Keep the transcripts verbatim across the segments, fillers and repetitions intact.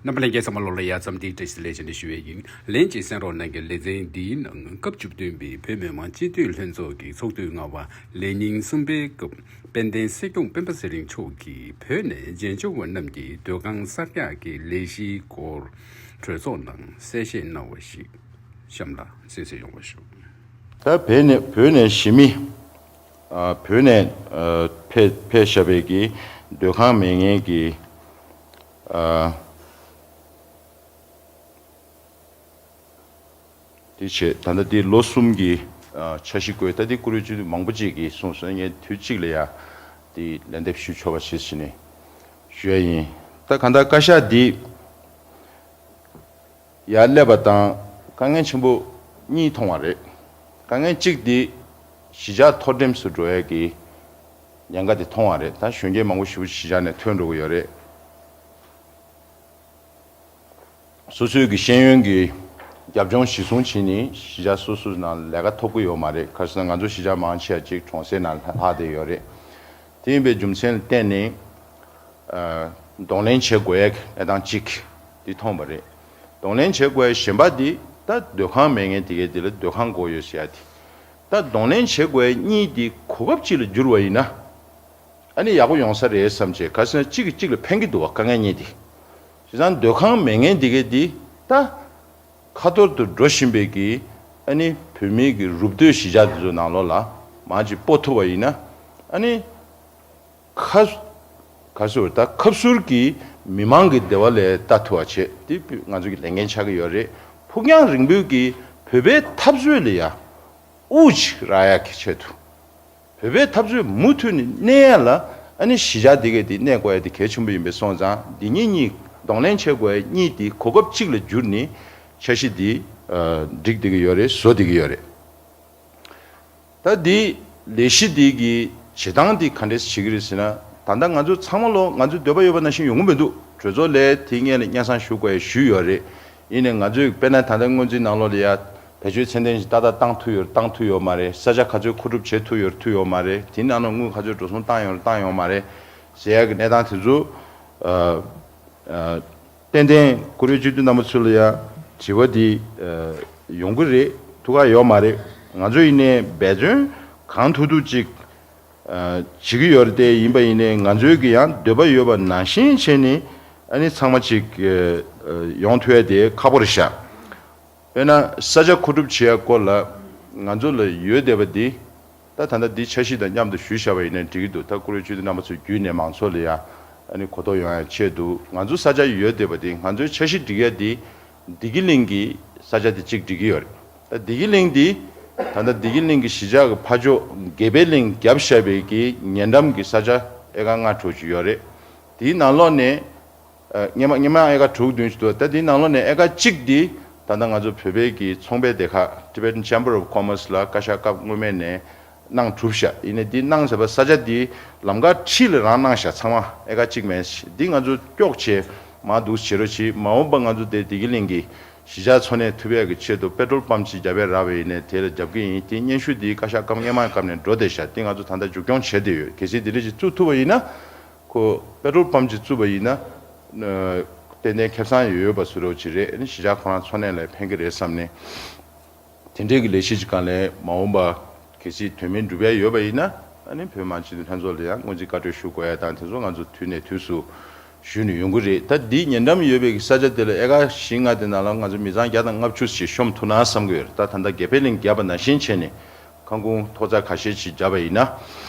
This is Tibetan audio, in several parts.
རྣམ་པ་ལྷན་རྒྱས་ཚང་མ་ལོ་ལ་ཡ་འཚམས་འདིའི་བཀྲ་ཤིས་བདེ་ལེགས་ཞུ་ཡས་ཡིན། ལན་གཅིག་གསན་རོགས་གནང་གི། ལེ་ཚན་འདིའི་ནང་སྐབས་བཅུ་བདུན་པའི་བོད་མི་མང་སྤྱི་འཐུས་ལྷན་ཚོགས་ཀྱི་ཚོགས་དུས་ལྔ་པ་ལས་ཉིན་གསུམ་པའི་སྐབས་དཔལ་ལྡན་སྲིད་སྐྱོང་སྤེན་པ་ཚེ་རིང་མཆོག་གིས་བོད་ནས་མཇལ་འབྱོར་བ་རྣམས་ཀྱི་སྡོད་ཁང་གསར་རྒྱག་གི་ལས་གཞིའི་སྐོར་གྲོས་ཚོགས་ནང་གསལ་བཤད་གནང་བ་ཞིག་གཤམ་ལ་གསན་གཟིགས་ཡོང་བ་ཞུ། ད་བོད་ནས་བོད་ནས་གཞིས་མི་ཨ་བོད་ནས་ཨ་ཕེབས་ཕེབས་བཞག་པའི་གི་སྡོད་ཁང་མེད་མཁན་གྱི་ཨ་དེ་བྱས་ད་ལྟ་དེ་ལོ་གསུམ་གྱི་ཨ་འཆར་གཞི་བཀོད། ད་དེ་བཀུར་འོས་སྤྱི་འཐུས་མང་པོ་ཅིག་གིས་གསུངས་སོང་། ངས་དུས་གཅིག་ལ་ཡ་དེ་ལན་འདེབས་ཞུ་ཆོག་པ་བྱེད་ཟེར་ནས་ཞུ་ཡ་ཡིན། ད་གང་ལྟར་བཀའ་ཤག་འདི་ཡར་སླེབས་པ་དང་དཀའ་ངལ་ཆེན་པོ་གཉིས་མཐོང་བ་རེད། དཀའ་ངལ་གཅིག་འདི་གཞིས་ཆགས་མཐོ་འགྲེམས་སུ་འགྲོ་ཡ་གི་ཉེན་ཁ་དེ་མཐོང་བ་རེད། ད་གཞོན་སྐྱེས་མང་པོ་ཞེ་པོ་གཞིས་ཆགས་ནས་ཐོན་འགྲོ་གི་ཡོད་རེད། སོ་སོའི་གི་ཤེས་ཡོན་གྱི་རྒྱབ་ལྗོངས་གཞིར་བཟུང་བྱས་ནས་གཞིས་ཆགས་སོ་སོའི་ནང་ལས་ཀ་ཐོབ་ཀྱི་ཡོད་མ་རེད། ག་རེ་ཟེར་ན་ང་ཚོ་གཞིས་ཆགས་མང་ཆེ་བ་ཅིག་གྲོང་གསེབ་ནང་ལྷག་བསྡད་ཡོད་རེད། དེ་ཡིན་པའི་རྒྱུ་མཚན་ལ་བརྟེན་ནས་ཨ་གདོང་ལེན་བྱེད་དགོས་ཡ་གི་གནས་སྟངས་གཅིག་འདི་མཐོང་བ་རེད། གདོང་ལེན་བྱེད་དགོས་ཡ་གཞན་པ་འདི་ད་སྡོད་ཁང་མེད་མཁན་དེ་གའི་དེ་ལ་སྡོད་ཁང་དགོས་ཡོད་ཟེར་ཡ་དེ། ད་གདོང་ལེན་བྱེད་དགོས་ཡ་གཉིས་འདི་གོ་སྐབས་གཅིག་ལ་བསྒྱུར་བ་ཡིན་ན། ཨ་ནི་ཡག་པོ་ཡོང་ས་རེད་བསམ་བྱས། ག་རེ་ཟེར་ན་གཅིག་གིས་གཅིག་ལ་ཕན་གྱི་འདུག་བ། དཀའ་ངལ་གཉིས་དེ། བྱས་ཙང་སྡོད་ཁང་མེད་མཁན་དེ་གས་དེ་ད་ཁ་ཐོར་དུ་འགྲོ་བཞིན་པའི་གི་ཨ་ནི་བོད་མིའི་གི་རུབ་སྡོད་གཞིས་ཆགས་དེ་ཚོའི་ནང་ལོགས་ལ་མར་ཅིག་སྤོ་ཐུབ་པ་ཡིན་ན། ཨ་ནི་ཁ་ག་ཟེར་ད་ཁབ་ཟུར་གྱི་མི་མང་གི་བདེ་བ་ལ་ལྟ་ཐུབ་པ་བྱས་དེ་ང་ཚོ་གི་ལས་འགན་ཆགས་ཀྱི་ཡོད་རེད། ཕུགས་རྒྱང་རིང་པོའི་གི་བོད་པའི་འཐབ་རྩོད་ལ་ཡ་དབུགས་ཅིག་རག་ཡག་གི་ཆེད་དུ། བོད་པའི་འཐབ་རྩོད་མུ་མཐུད་ནས་གནས་ཡ་ལ་ཨ་ནི་གཞིས་ཆགས་འདི་གས་འདི་གནས་དགོས་ཡ་དེ་གལ་ཆེན་པོ་ཡིན་པས་སོང་ཙང་། འདི་གཉིས་གཉིས་གདོང་ལེན་བྱེད་དགོས་ཡ་གཉིས་འདི་གོ་སྐབས་གཅིག་ལ་བསྒྱུར་ནས་འཆར་གཞི་འདི་ཨ་སྒྲིག་བསྡད་ཀྱི་ཡོད་རེད། བཟོ་བསྡད་ཀྱི་ཡོད་རེད། ད་འདི་ལས་གཞི་འདི་གི་བྱེད་སྟངས་འདི་ག་འདྲས་བྱེད་ཀྱི་རེད་ཟེར་ན། ད་ལྟ་ང་ཚོ་ཚང་མ་ལོ་ང་ཚོའི་འདོད་པ་ཡོད་པ་ནང་བཞིན་ཡོང་གི་མི་འདུག་གྲོས་ཚོགས་ལས་དེ་སྔོན་ལ་སྙན་སེང་ཞུ་དགོས་ཡ་ཞུས་ཡོད་རེད། ཡིན་ནའི་ང་ཚོས་དཔེར་ན་ད་ལྟ་སྔོན་རྩིས་ནང་ལོགས་ལ་ཡ་བེད་སྤྱོད་ཚད་ལྡན་ཞིག་ཏག་ཏག་བཏང་ཐུབ་ཡོད་རེད་བཏང་ཐུབ་ཡོད་མ་རེད། ས་ཆ་ག་ཚོད་མཁོ་སྒྲུབ་བྱེད་ཐུབ་ཡོད་རེད་ཐུབ་ཡོད་མ་རེད། དེ་ནང་ལ་དངུལ་ག་ཚོད་འགྲོ་སོང་བཏང་ཡོད་རེད་བཏང་ཡོད་མ་རེད་ཟེར་ཡ་གི་གནས་སྟངས་དེ་ཚོ་ཨ་ཨ་ཏན་ཏན་བཀུར་འོས་སྤྱི་འཐུས་རྣམ་པ་ཚོ་ལ་ཡ་དྲི་བ་འདི་ཨ་ཡོང་གི་རེད། ཐུག་ག་ཡོད་མ་རེད། ང་ཚོ་ཡིན་ནའི་འབད་བརྩོན་གང་ཐུབ་ཐུབ་ཅིག་ཨ་བྱེད་ཀྱི་ཡོད་རེད་དེ། ཡིན་པ་ཡིན་ནའི་ང་ཚོའི་གི་ཡང་འདོད་པ་ཡོད་པ་ནང་བཞིན་བྱས་ནས་ཨ་ནི་ཚང་མ་ཅིག་ཨ་ཡོང་ཐུབ་ཡ་དེ་ཁག་པོ་རེད་ཤག་དཔེར་ན་ས་ཆ་མཁོ་སྒྲུབ་བྱེད་ཡ་སྐོར་ལ་ང་ཚོ་ལ་ཡོད་བསྡད་པ་འདི། ད་ད་ལྟ་འདི་འཆར་གཞི་དང་མཉམ་དུ་ཞུས་བཞག་པ་ཡིན་ནའི་འགྲིག་གི་འདུག་ད་བཀུར་འོས་སྤྱི་འཐུས་རྣམ་པ་ཚོ་བརྒྱུད་ནས་མང་ཚོགས་ལ་ཡ་ཨ་ནི་གོ་རྟོགས་ཡོང་ཡ་ཆེད་དུ་ང་ཚོ་ས་ཆ་ཡོད་བསྡད་པ་འདི། ང་ཚོའི་འཆར་གཞི་སྒྲིག་ཡ་འདི་བདེ་སྐྱིད་གླིང་གི་ས་ཆ་དེ་གཅིག་སྒྲིག་གི་ཡོད་རེད། ད་བདེ་སྐྱིད་གླིང་འདི་ད་ལྟ་བདེ་སྐྱིད་གླིང་གི་གཞིས་ཆགས་ཀྱི་ཕ་ཕྱོགས་དགེ་འཕེལ་གླིང་བརྒྱབ་བཞག་པའི་གི་ཉེ་འགྲམ་གྱི་ས་ཆ་ཨེ་ཀར་ལྔ་དྲུག་ཅིག་ཡོད་རེད། དེའི་ནང་ལོགས་ནས་ཨ་སྔོན་མ་སྔོན་མ་ཨེ་ཀར་དྲུག་བདུན་ཅིག་འདུག་ད་དེའི་ནང་ལོགས་ནས་ཨེ་ཀར་གཅིག་འདི་ད་ལྟ་ང་ཚོ་བོད་པའི་གི་ཚོང་པའི་སྡེ་ཁག་Tibetan Chamber of Commerce ལ་བཀའ་ཤག་སྐབས་སྔོན་མ་ནས་གནང་གྲུབ་ཤག་ཡིན་ནའི་འདི་གནང་ཟེར་བ་ས་ཆ་འདི་ལམ་ཁ་འཁྲིས་ལ་རང་གནང་ཤག་ཚང་མ་ཨེ་ཀར་གཅིག་མིན་ཞིག་འདི་ང་ཚོ་ཀྱོག་བྱས་མར་འདུག་བྱེད་རོགས་གྱིས། མ་འོངས་པ་ང་ཚོ་དེ་བདེ་སྐྱིད་གླིང་གི་གཞིས་ཆགས་འཚོ་གནས་ཐུབ་ཡག་གི་ཆེད་དུ་པེ་ཊོལ་པམ་ཅིག་རྒྱབ་ཡ་རག་པ་ཡིན་ནའི་དེ་ལ་རྒྱབ་ཀྱི་ཡིན། དེ་སྙན་ཞུ་འདི་བཀའ་ཤག་སྐབས་སྔོན་མ་སྐབས་ནས་འགྲོ་བསྡད་ཤག་འདི་ང་ཚོ་ད་ལྟ་མཇུག་སྐྱོང་བྱས་བསྡད་ཡོད། གལ་སྲིད་དེ་འདྲ་ཞིག་བཙུགས་ཐུབ་པ་ཡིན་ན། ཁོ་པེ་ཊོལ་པམ་ཅིག་བཙུགས་པ་ཡིན་ན། ཨ་ཏན་ཏན་ཁེ་བཟང་ཡོད་ཡོད་པ་བཟོ་འདྲ་ཅིག་རེད། ཨ་ནི་གཞིས་ཆགས་ཁོ་རང་འཚོ་གནས་ལ་ཕན་གྱི་རེད་བསམ་ནས། དེ་འདྲའི་གི་ལས་གཞི་ཅིག་སྒང་ལ་མ་འོངས་པ་གལ་སྲིད་དོན་སྨིན་འགྲུབ་ཡ་ཡོད་པ་ཡིན་ན། ཨ་ནི་བོད་མི་མང་སྤྱི་འཐུས་ལྷན་ཚོགས་ལ་ཡང་སྔོན་རྩིས་བཀའ་འཁྲོལ་ཞུ་དགོས་ཡ་དང་དེ་ཚོ་ང་ཚོ་དུས་ནས་དུས་སུ་ཞུས་ནས་ཡོང་གི་རེད། ད་འདི་ཉེ་འགྲམ་ཡོད་པའི་གི་ས་ཆ་དེ་ལ་ཨེ་ཀར་བཞི་ལྔ་དེ་ནང་ལ་ང་ཚོ་མི་ཚང་བརྒྱ་དང་ལྔ་བཅུ་ཞིག་ཤོམ་ཐུབ་ན་བསམ་གི་ཡོད་རེད། ད་ད་ལྟ་དགེ་འཕེལ་གླིང་བརྒྱབ་པ་ནང་བཞིན་བྱས་ནས་ཁང་ཁུངས་ཐོག་རྩེག་ཁ་ཤས་ཅིག་བརྒྱབ་པ་ཡིན་ན།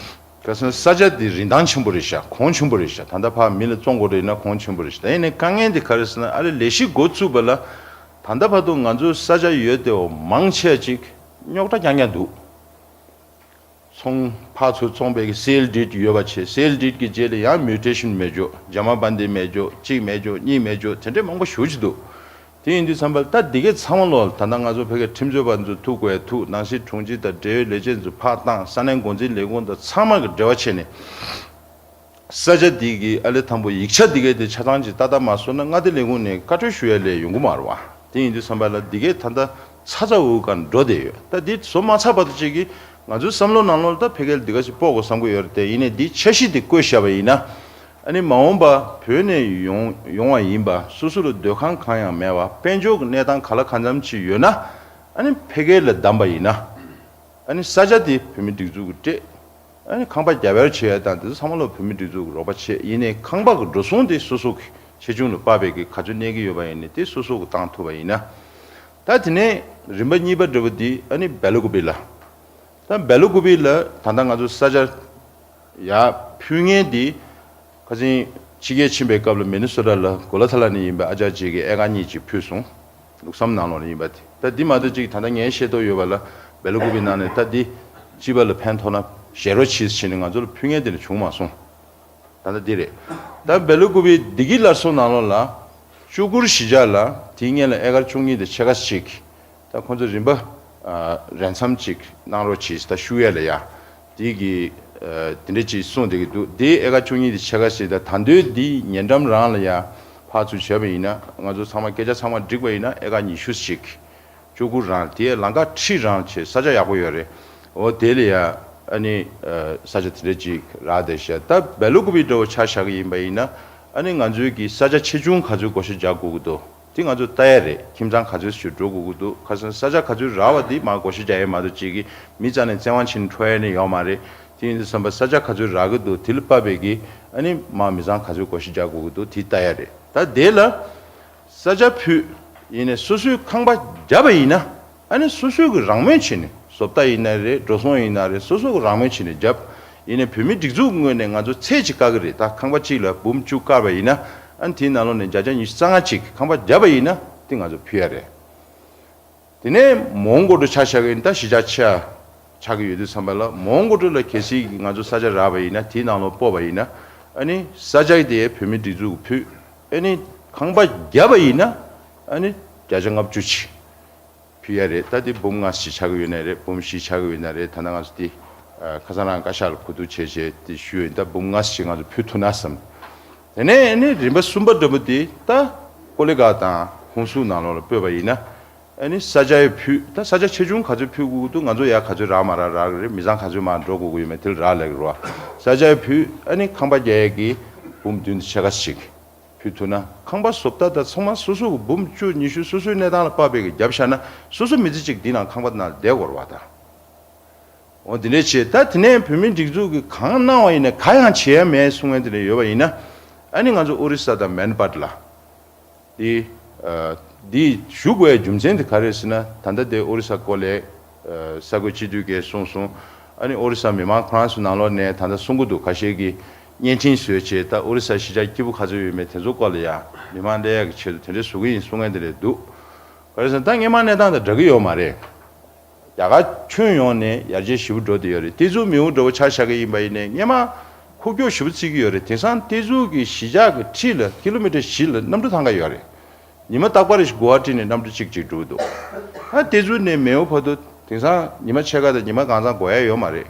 ཁ་སང་ས་ཆ་འདི་རིན་ཐང་ཆེན་པོ་རེད་ཤག་གོང་ཆེན་པོ་རེད་ཤག་ད་ལྟ་ཕར་མི་ལ་བཙོང་དགོས་རེད་ན་གོང་ཆེན་པོ་རེད་ཤག་ད་ཡིན་ནའི་དཀའ་ངལ་འདི་ག་རེ་ཟེར་ན། ཨ་ལེ་ལས་གཞི་འགོ་བཙུགས་པ་ལ་ད་ལྟ་བར་དུ་ང་ཚོའི་ས་ཆ་ཡོད་བསྡད་པ་མང་ཆེ་ཅིག་རྙོག་དྲ་རྐྱང་རྐྱང་འདུག་ཚོང་ཕར་ཚུར་བཙོང་པའི་གི་སེལ་ཌིཌ་ཡོད་པ་བྱས། སེལ་ཌིཌ་གི་རྗེས་ལ་ཡང་མིའུ་ཊེ་ཤན་མེད་འཇོག་ཇ་མ་བན་དེ་མེད་འཇོག་གཅིག་མེད་འཇོག་གཉིས་མེད་འཇོག་དེ་འདྲའི་མང་པོ་ཞེ་པོ་ཅིག་འདུག་དེ་ཡིན་དུས་ཙམ་པ་ལ་ད་འདི་གའི་ཚང་མ་ལོག་ད་ལྟ་ང་ཚོ་བོད་སྐད་ཁྲིམས་རྩོད་པ་ཚོ་ཐུག་དགོས་ཐུག་ནང་སྲིད་དྲུང་ཆེ་དང་འབྲེལ་ཡོད་ལས་བྱེད་ཚོ་ཕར་བཏང་། ས་གནས་འགོ་འཛིན་ལས་ཁུངས་དང་ཚང་མ་གི་འབྲེལ་བ་བྱས་ནས། ས་ཆ་འདི་གི་ཨ་ལེ་དང་པོ་ཡིག་ཆ་འདི་གའི་དེ་ཆ་ཚང་ཅིག་ཏག་ཏག་མ་བཟོ་ན་མངའ་སྡེ་ལས་ཁུངས་ནས་བཀའ་འཁྲོལ་ཞུ་ཡ་ལས་ཡོང་གི་མ་རེད་བ། དེ་ཡིན་དུས་ཙམ་པ་ལ་འདི་གའི་ད་ལྟ་ཚ་ཚ་འུར་འུར་སྒང་འགྲོ་བསྡད་ཡོད། ད་འདི་བཟོ་མ་ཚར་བར་དུ་ཅིག་གི་ང་ཚོའི་བསམ་བློ་ནང་ལོགས་ལ་ད་ཕ་གིར་འདི་ག་ཞིག་སྤོ་དགོས་བསམ་གི་ཡོད་རེད་དེ། ཡིན་ནའི་འདི་འཆར་གཞི་འདི་བཀོད་བཞག་པ་ཡིན་ན། ཨ་ནི་མ་འོངས་པ་བོད་ནས་ཡོང་ཡོང་བ་ཡིན་པ། སོ་སོ་ལ་སྡོད་ཁང་གང་ཡང་མེད་པ། དཔལ་འབྱོར་གྱི་གནས་སྟངས་ག་ལ་གང་འཚམ་ཅིག་ཡོད་ན། ཨ་ནི་ཕ་གི་ལ་བདམས་པ་ཡིན་ན། ཨ་ནི་ས་ཆ་དེ་བོད་མི་སྒྲིག་འཛུགས་ཀྱིས་སྤྲད། ཨ་ནི་ཁང་པ་རྒྱ་བལ་བྱེད་ཡ་དང་དེ་ཚོ་ཚང་མ་ལོ་བོད་མི་སྒྲིག་འཛུགས་ཀྱིས་རོགས་པ་བྱེད། ཡིན་ནའི་ཁང་པ་གི་འགྲོ་སོང་དེ་སོ་སོ་གི་ཆེ་ཆུང་ལ་དཔག་པའི་གི་ག་ཚོད་གནས་ཀྱི་ཡོད་པ་ཡིན་ནའི་དེ་སོ་སོ་གིས་བཏང་ཐུབ་པ་ཡིན་ན། ད་དེ་ནས་རིམ་པ་གཉིས་པ་འདྲ་བོ་དེ་ཨ་ནི་སྦེལ་ཀོབ་ལ། ད་སྦེལ་ཀོབ་ལ་ད་ལྟ་ང་ཚོ་ས་ཆ་ཡར་ཕུལ་མཁན་དེ། ཁ་སང་ཕྱི་རྒྱལ་ཕྱིན་པའི་སྐབས་ལ་མི་ནི་སོ་ཊ་ལ་གོ་ལ་ཐ་ལ་ནས་ཡིན་པའི་ཨ་ཅག་ཅིག་གིས་ཨེ་ཀར་གཉིས་ཅིག་ཕུལ་སོང་། ལུགས་བསམ་ནང་ལོགས་ལ་ཡིན་པ་དེ། ད་འདི་མ་གཏོགས་ཅིག་ད་ལྟ་ངས་ཤེས་རྟོགས་ཡོད་པ་ལ་སྦེལ་ཀོབ་ནང་ནས་ད་འདི་སྤྱི་པ་ལ་ཕན་ཐོགས་ན་བཞེས་རོགས་གྱིས་ཟེར་ནས་ང་ཚོ་ལ་ཕུལ་མཁན་དེ་ལ་བྱུང་མ་སོང་། ད་ལྟ་འདི་རེད། ད་སྦེལ་ཀོབ་བདེ་སྐྱིད་སླར་གསོ་ནང་ལོགས་ལ་ཅོ་ཀུར་གཞིས་ཆགས་ལ་དེའི་སྔོན་ལ་ཨེ་ཀར་བཅུ་གཉིས་དང་ཕྱེད་ཀ་ཅིག་ད་ཁོང་ཚོ་རིམ་པ་ཨ་རན་སམ་ཅིག་གནང་རོགས་གྱིས། ད་ཤུགས་ཡ་ལ་ཡ། དེ་གི་ཨ་དེ་འདྲ་ཅིག་གསུངས་བསྡད་ཀྱི་འདུག་དེ་ཨེ་ཀར་བཅུ་གཉིས་དེ་ཕྱེད་ཀ་ཞིག་ད་ད་འདོད་འདི་ཉེ་འགྲམ་རང་ལ་ཡ་ཕར་ཚུར་བྱས་པ་ཡིན་ན། ང་ཚོ་ཚང་མ་སྐད་ཆ་ཚང་མ་འགྲིག་པ་ཡིན་ན་ཨེ་ཀར་ཉི་ཤུ་ཞིག་ཅོ་ཀུ་རང་དེ་ལམ་ཁ་འཁྲིས་རང་བྱས། ས་ཆ་ཡག་པོ་ཡོད་རེད། འོ་དེ་ལ་ཡ་ཨ་ནི་ཨ་ས་ཆ་དེ་འདྲ་ཅིག་རག་བསྡད་ཤག་ད་སྦེལ་ཀོབ་འདྲ་བོ་ཆ་བཞག་གི་ཡིན་པ་ཡིན་ན། ཨ་ནི་ང་ཚོའི་གི་ས་ཆ་ཆེ་ཆུང་ག་ཚོད་བགོ་བཤའ་རྒྱག་དགོས་ཀྱི་འདུག་དེ་ང་ཚོ་ལྟ་ཡ་རེད། ཁྱིམ་ཚང་ག་ཚོད་ཞིག་འགྲོ་དགོས་ཀྱི་འདུག་ཁ་སང་ས་ཆ་ག་ཚོད་རག་པ་དེ་མར་བགོ་བཤའ་རྒྱག་ཡ་མ་གཏོགས་ཅིག་གི་མི་རྩ་ནས་བཙན་དབང་བྱས་ནས་འཕྲོག་ཡ་ནི་ཡོད་མ་རེད། དེ་ཡིན་དུས་ཙམ་པ་ས་ཆ་ག་ཚོད་རག་གི་འདུག་དེ་ལ་དཔག་པའི་གི་ཨ་ནི་མར་མི་ཚང་ག་ཚོད་བགོ་བཤའ་རྒྱག་དགོས་ཀྱི་འདུག་དེ་ལྟ་ཡ་རེད། ད་དེ་ལ་ས་ཆ་ཕུལ། ཡིན་ནའི་སོ་སོའི་ཁང་པ་བརྒྱབ་པ་ཡིན་ན། ཨ་ནི་སོ་སོའི་གི་རང་མོས་བྱས་ནས་བཟོ་ལྟ་ཡིན་ན་རེད། འགྲོ་སོང་ཡིན་ན་རེད། སོ་སོ་གི་རང་མོས་བྱས་ནས་བརྒྱབ། ཡིན་ནའི་བོད་མིའི་སྒྲིག་འཛུགས་ངོས་ནས་ང་ཚོ་ཚད་ཅིག་བཀག་གི་རེད། ད་ཁང་པ་གཅིག་ལ་འབུམ་བཅུ་བཀག་པ་ཡིན་ན། ཨ་ནི་དེའི་ནང་ལོགས་ནས་བརྒྱ་ཆ་ཉི་ཤུ་རྩ་ལྔ་ཅིག་ཁང་པ་བརྒྱབ་པ་ཡིན་ན་དེ་ང་ཚོ་ཕུལ་ཡ་རེད། དེ་ནས་མོན་གྷོ་ཊ་ཆ་བཞག་གི་ཡིན། ད་གཞིས་ཆགས་ཆེ་ཆགས་ཀྱི་ཡོད་དུས་ཙམ་པ་ལ་མོན་གྷོ་ཊ་ལ་གལ་སྲིད་ང་ཚོ་ས་ཆ་རག་པ་ཡིན་ན། དེའི་ནང་ལོགས་སྤོ་བ་ཡིན་ན། ཨ་ནི་ས་ཆ་དེ་བོད་མིའི་སྒྲིག་འཛུགས་ཕུལ། ཨ་ནི་ཁང་པ་བརྒྱབ་པ་ཡིན་ན་ཨ་ནི་བརྒྱ་ཆ་ལྔ་བཅུ་ཅིག་ཕུལ་ཡ་རེད། ད་དེ་འབུམ་ལྔ་ཞིག་ཆགས་ཀྱི་ཡོད་ན་རེད། འབུམ་བཞི་ཆགས་ཀྱི་ཡོད་ན་རེད། ད་ལྟ་ང་ཚོ་དེ་ཨ་ཁ་སང་རང་བཀའ་ཤག་ལ་གོ་བསྡུར་བྱས་བྱས་དེ་ཞུས་ཡོད། ད་འབུམ་ལྔ་ཞིག་ང་ཚོ་ཕུལ་ཐུབ་ན་བསམ། དེ་ནས་ཨ་ནི་རིམ་པ་གསུམ་པ་འདྲ་པོ་དེ་ད་ཀོ་ལི་གྷལ་དང་ཧུན་སུར་ནང་ལོགས་ལ་སྤོས་པ་ཡིན་ན། ཨ་ནི་ས་ཆ་ཡི་ཕུལ། ད་ས་ཆ་ཆེ་ཆུང་ག་ཚོད་ཕུལ་དགོས་ཀྱི་འདུག་ང་ཚོ་ཡ་ག་ཚོད་རག་མ་རག་རག་གི་རེད། མི་ཚང་ག་ཚོད་མར་འགྲོ་དགོས་ཀྱི་ཡོད་མེད་དེ་ལ་རག་ལས་ཀྱི་རེད་བ། ས་ཆ་ཡི་ཕུལ། ཨ་ནི་ཁང་པ་རྒྱག་ཡས་ཀྱི་འབུམ་བདུན་དང་ཕྱེད་ཀ་ཞིག་ཕུལ་ཐུབ་ན། ཁང་པ་བཟོ་ལྟ་དང་ཚང་མ་སོ་སོ་གི་འབུམ་བཅུ་ཉི་ཤུ་སོ་སོའི་གནས་སྟངས་ལ་དཔག་པའི་གི་བརྒྱབ་བཞག་ན། སོ་སོ་མི་ཚེ་གཅིག་འདི་ནང་ཁང་པ་ནང་བསྡད་དགོས་རེད་བ་ད། འོ་དེ་འདྲས་བྱས། ད་དེ་ནས་བོད་མིའི་སྒྲིག་འཛུགས་ཀྱིས་གང་གནང་བ་ཡིན་ན་ག་ཡང་བྱེད་ཡ་མེད་གསུང་མཁན་དེ་འདྲ་ཡོད་པ་ཡིན་ན། ཨ་ནི་ང་ཚོ་ཨོ་རི་ས་དང་མན་པད་ལ། འདི་ཨ་འདི་ཞུ་དགོས་ཡ་རྒྱུ་མཚན་དེ་ག་རེ་རེད་ཟེར་ན། ད་ལྟ་དེ་ཨོ་རི་ས་སྐོར་ལ་ཨ་ས་ཁུལ་སྤྱི་འཐུས་ཀྱིས་གསུངས་སོང་། ཨ་ནི་ཨོ་རི་ས་མི་མང་ཁོ་རང་ཚོ་ནང་ལོགས་ནས་ད་ལྟ་གསུང་གི་འདུག་ཁ་ཤས་ཀྱིས་བརྙན་འཕྲིན་བཟོས་བྱས། ད་ཨོ་རི་ས་གཞིས་ཆགས་སྐྱིད་པོ་ག་ཚོད་ཡོད་མེད་དེ་ཚོ་སྐོར་ལ་ཡ་མི་མང་སླེབས་ཡ་གི་ཆེད་དུ་དེ་འདྲས་བཟོ་གི་ཡིན་གསུང་མཁན་དེ་འདྲས་འདུག་ག་རེ་ཟེར་ན་ད་སྔོན་མ་གནས་སྟངས་དང་འདྲ་གི་ཡོད་མ་རེད། རྒྱ་གར་ཁྱོན་ཡོངས་ནས་ཡར་རྒྱས་ཞེ་པོ་འགྲོ་བསྡད་ཡོད་རེད། ཏེ་ཛུ་མེའུ་འདྲ་བོ་ཆ་བཞག་གི་ཡིན་པ་ཡིན་ནའི་སྔོན་མ་ཁུག་ཀྱོག་ཞེ་པོ་བརྩི་གི་ཡོད་རེད། དེང་སང་ཏེ་ཛུ་གི་གཞིས་ཆགས་ཀྱི་འཁྲིས་ལ་ཀི་ལོ་མི་ཊར་བཞི་ལ་གནམ་གྲུ་ཐང་ག་ཡོད་རེད། ཉི་མ་རྟག་པར་རེ་ཞིག་གོ་བ་ཊི་ནས་གནམ་གྲུ་གཅིག་གཅིག་འགྲོ་གི་འདུག་ད་ཏེ་ཛུ་ནས་མེའུ་བར་དུ་དེང་སང་ཉི་མ་ཕྱེད་ཀ་དང་ཉི་མ་གང་ཚང་གོ་ཡ་ཡོད་མ་རེད།